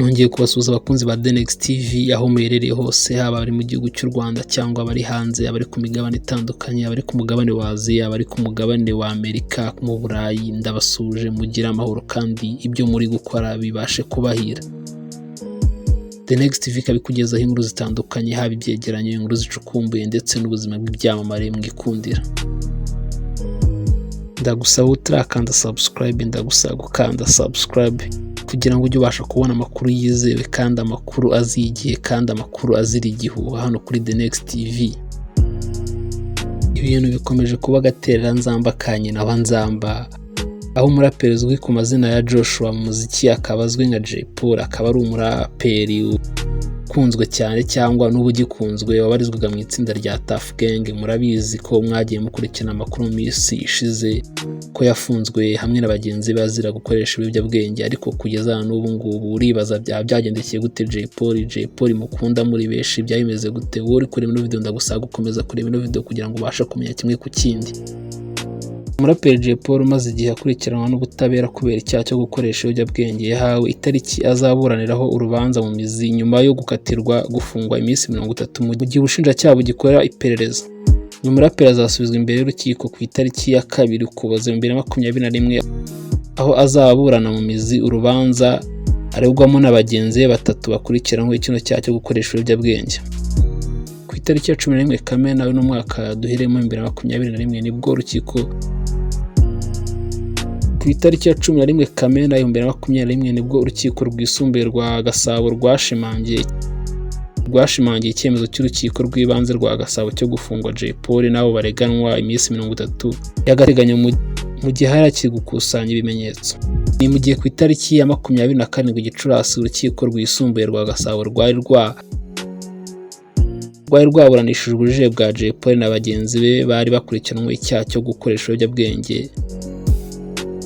Nongeye kubasuhuza abakunzi ba The Next TV aho muherereye hose, haba abari mu gihugu cy'u Rwanda cyangwa abari hanze, abari ku migabane itandukanye, abari ku mugabane wa Aziya, abari ku mugabane wa Amerika, mu Burayi, ndabasuhuje mugire amahoro kandi ibyo muri gukora bibashe kubahira. The Next TV ikaba ikugezaho inkuru zitandukanye, haba ibyegeranyo, inkuru zicukumbuye ndetse n'ubuzima bw'ibyamamare mwikundira. Ndagusaba utarakanda subscribe, ndagusaba gukanda subscribe kugira ngo ujye ubasha kubona amakuru yizewe kandi amakuru aziye igihe kandi amakuru azira igihuha hano kuri The Next TV. Ibintu bikomeje kuba agatereranzamba ka nyina wa Nzamba, aho umuraperi uzwi ku mazina ya Joshua mu muziki akaba azwi nka Jay Polly, akaba ari umuraperi ukunzwe cyane cyangwa n'ubu ugikunzwe, wabarizwaga mu itsinda rya Tuff Gang. Murabizi ko mwagiye mukurikirana amakuru mu minsi ishize ko yafunzwe hamwe na bagenzi be azira gukoresha ibiyobyabwenge, ariko kugeza n'ubu ngubu uribaza byaba byagendekeye gute Jay Polly? Jay Polly mukunda muri benshi byaba bimeze gute? Wowe uri kureba ino video, ndagusaba gukomeza kureba ino video kugira ngo ubashe kumenya kimwe ku kindi. Umuraperi Jay Polly umaze igihe akurikiranwa n'ubutabera kubera icyaha cyo gukoresha ibiyobyabwenge, yahawe itariki azaburaniraho urubanza mu mizi nyuma yo gukatirwa gufungwa iminsi 30 mu gihe ubushinjacyaha bugikora iperereza. Uyu muraperi azasubizwa imbere y'urukiko ku itariki ya 2 Ukuboza 2021, aho azaburana mu mizi urubanza aregwamo na bagenzi be batatu bakurikiranyweho kino cyaha cyo gukoresha ibiyobyabwenge. Ku itariki ya 11 Kamena uno mwaka duhereyemo 2021 nibwo urukiko ku itariki ya 11 Kamena 2021 nibwo urukiko rwisumbuye rwa Gasabo rwashimangiye icyemezo cy'urukiko rw'ibanze rwa Gasabo cyo gufungwa Jay Polly n'abo bareganwa iminsi 30 y'agateganyo mu gihe hari hakiri gukusanya ibimenyetso. Ni mu gihe ku itariki ya 27 Gicurasi urukiko rwisumbuye rwa Gasabo rwari rwaburanishije ubujurire bwa Jay Polly na bagenzi be bari bakurikiranyweho icyaha cyo gukoresha ibiyobyabwenge.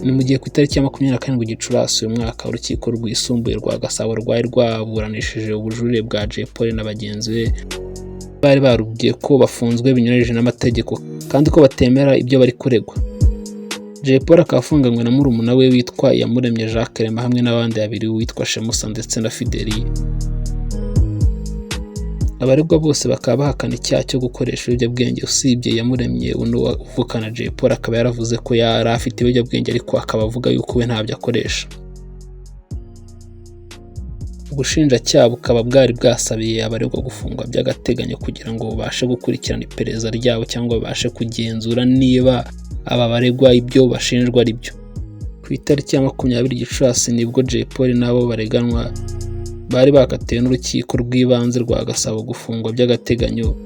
Ni mu gihe ku itariki ya 27 Gicurasi uyu mwaka urukiko rwisumbuye rwa Gasabo rwari rwaburanishije ubujurire bwa Jay Polly na bagenzi be bari barubwiye ko bafunzwe binyuranyije n'amategeko kandi ko batemera ibyo bari kuregwa. Jay Polly akaba afunganywe na murumuna we witwa Iyamuremye Jacques Clement hamwe n'abandi babiri uwitwa Shemusa ndetse na Fideli. Abaregwa bose bakaba bahakana icyaha cyo gukoresha ibiyobyabwenge usibye Iyamuremye uno uvukana Jay Polly akaba yaravuze ko yari afite ibiyobyabwenge ariko akaba avuga yuko we ntabyo akoresha. Ubushinjacyaha bukaba bwari bwasabiye abaregwa gufungwa by'agateganyo kugira ngo babashe gukurikirana iperereza ryabo cyangwa babashe kugenzura niba aba baregwa ibyo bashinjwa ari byo. Ku itariki ya 20 Gicurasi nibwo Jay Polly n'abo bareganwa bari bakatiwe n'urukiko rw'ibanze rwa Gasabo gufungwa by'agateganyo.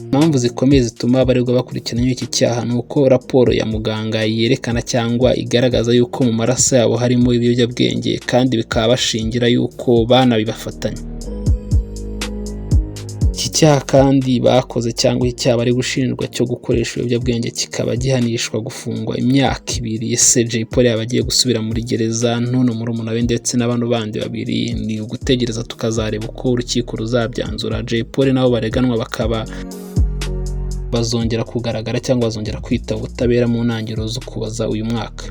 Impamvu zikomeye zituma abaregwa bakurikiranyweho iki cyaha ni uko raporo ya muganga yerekana cyangwa igaragaza yuko mu maraso yabo harimo ibiyobyabwenge kandi bikaba bashingira yuko banabibafatanya. Iki cyaha kandi bakoze cyangwa icyaha bari gushinjwa cyo gukoresha ibiyobyabwenge kikaba gihanishwa gufungwa imyaka 2. Ese Jay Polly yaba agiye gusubira muri gereza none murumuna we ndetse n'abantu bandi babiri? Ni ugutegereza tukazareba uko urukiko ruzabyanzura. Jay Polly nabo bareganwa bakaba bazongera kugaragara cyangwa bazongera kwitaba ubutabera mu ntangiriro z'Ukuboza uyu mwaka.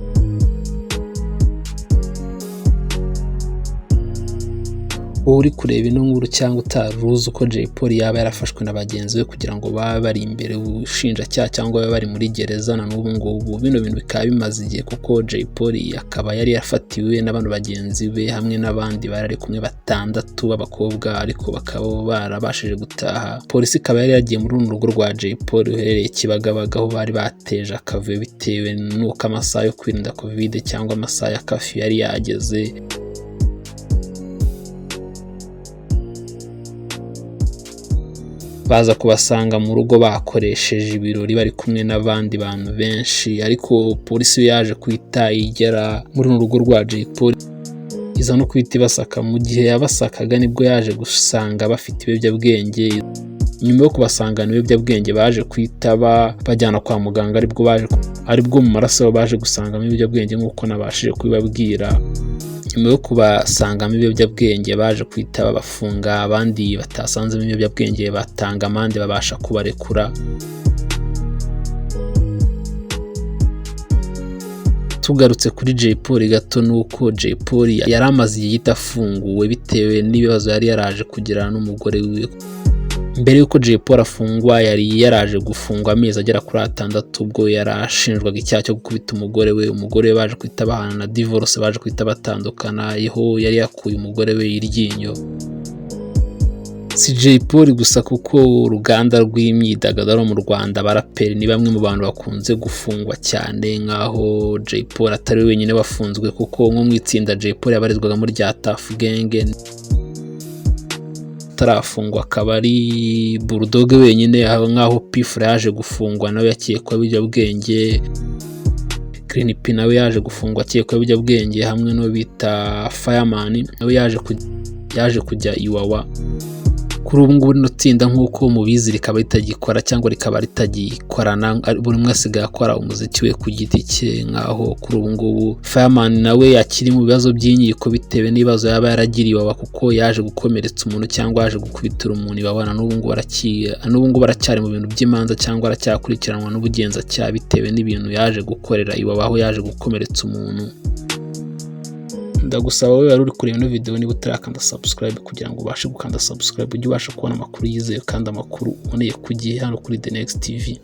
Wowe uri kureba ino nkuru cyangwa utari uzi uko Jay Polly yaba yarafashwe na bagenzi be kugira ngo babe bari imbere ubushinjacyaha cyangwa babe bari muri gereza na n'ubu ngubu, bino bintu bikaba bimaze igihe kuko Jay Polly akaba yari yafatiwe n'abantu bagenzi be hamwe n'abandi bari ari kumwe 6 b'abakobwa, ariko bakaba barabashije gutaha. Polisi ikaba yari yagiye muri runo rugo rwa Jay Polly ruherereye Kibagabaga aho bari bateje akavuyo bitewe n'uko amasaha yo kwirinda Covid cyangwa amasaha ya kafi yari yageze. Baza kubasanga mu rugo bakoresheje ibirori bari kumwe n'abandi bantu benshi, ariko polisi yaje kwita igera muri runo rugo rwa Jay Polly iza no kwita ibasaka. Mu gihe yabasakaga nibwo yaje gusanga bafite ibiyobyabwenge. Nyuma yo kubasangana ibiyobyabwenge baje kwitaba bajyana kwa muganga, aribwo mu maraso baje gusangamo ibiyobyabwenge nk'uko nabashije kubibabwira. Nyuma yo kubasangamo ibiyobyabwenge baje kwitaba bafunga abandi batasanzemo ibiyobyabwenge batanga amande babasha kubarekura. Tugarutse kuri Jay Polly gato, nuko Jay Polly yari amaze igihe gito afunguwe bitewe n'ibibazo yari yaraje kugirana n'umugore wiwe. Mbere y'uko Jay Polly afungwa, yari yaraje gufungwa amezi agera kuri 6, ubwo yari ashinjwaga icyaha cyo gukubita umugore we. Umugore we baje guhita bahana na divorce, baje guhita batandukana, aho yari yakuye umugore we iryinyo. Si Jay Polly gusa, kuko uruganda rw'imyidagaduro mu Rwanda, abaraperi ni bamwe mu bantu bakunze gufungwa cyane, nk'aho Jay Polly atari we wenyine wafunzwe, kuko nko mu itsinda Jay Polly yabarizwagamo rya Tuff Gang, atarafungwa akaba ari Bulldog wenyine, nk'aho P Fla yaje gufungwa nawe yakekwaho ibiyobyabwenge, Green P nawe yaje gufungwa akekwaho ibiyobyabwenge, hamwe n'uwo bita Fireman nawe yaje kujya Iwawa. Kuri ubu ngubu rino tsinda, nk'uko mubizi, rikaba ritagikora cyangwa rikaba ritagikorana, buri umwe asigaye akora umuziki we ku giti cye, nk'aho kuri ubu ngubu Fireman nawe akiri mu bibazo by'inkiko bitewe n'ibibazo yaba yaragiriye Iwawa, kuko yaje gukomeretsa umuntu cyangwa yaje gukubitira umuntu Iwawa. Na n'ubu ngubu aracyari mu bintu by'imanza cyangwa aracyakurikiranwa n'ubugenzacyaha bitewe n'ibintu yaje gukorera Iwawa, aho yaje gukomeretsa umuntu. Ndagusaba wowe wari uri kureba ino video, niba utarakanda subscribe, kugira ngo ubashe gukanda subscribe, ujye ubasha kubona amakuru yizewe kandi amakuru uboneye ku gihe hano kuri The Next TV.